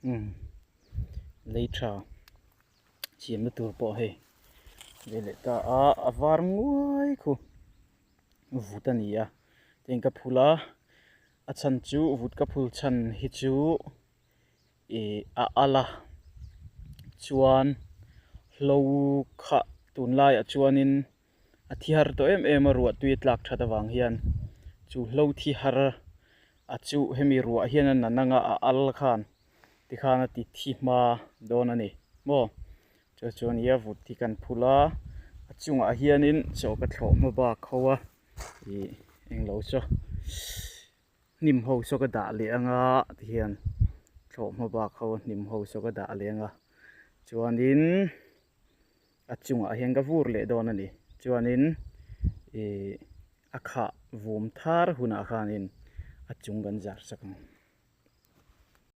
Umm lei tha siamna tur pawh hei ve leh ta a a var nguai khu vut a ni a tin ka phul a a chhan chu vut ka phul chhan hi chu ih a al a chuan hlo kha tunlaiah chuanin a thi har tawh em em a ruah tui a tlak that avang hian chu hlo thi har a chu hemi ruah hian a nan anga a al khan tikhan a ti thi hma dawn a ni maw chu chuan nia vut hi kan phul a a chungah hianin chaw ka thlawh hma bak ho a ih englo saw hnim ho saw ka dah leh anga tihian thlawh hma bak ho hnim ho saw ka dah leh anga chuanin. A chungah hian ka vur leh dawn a ni. Chuanin ih a khah vum thar hunah khanin a chung kan zar sak ang.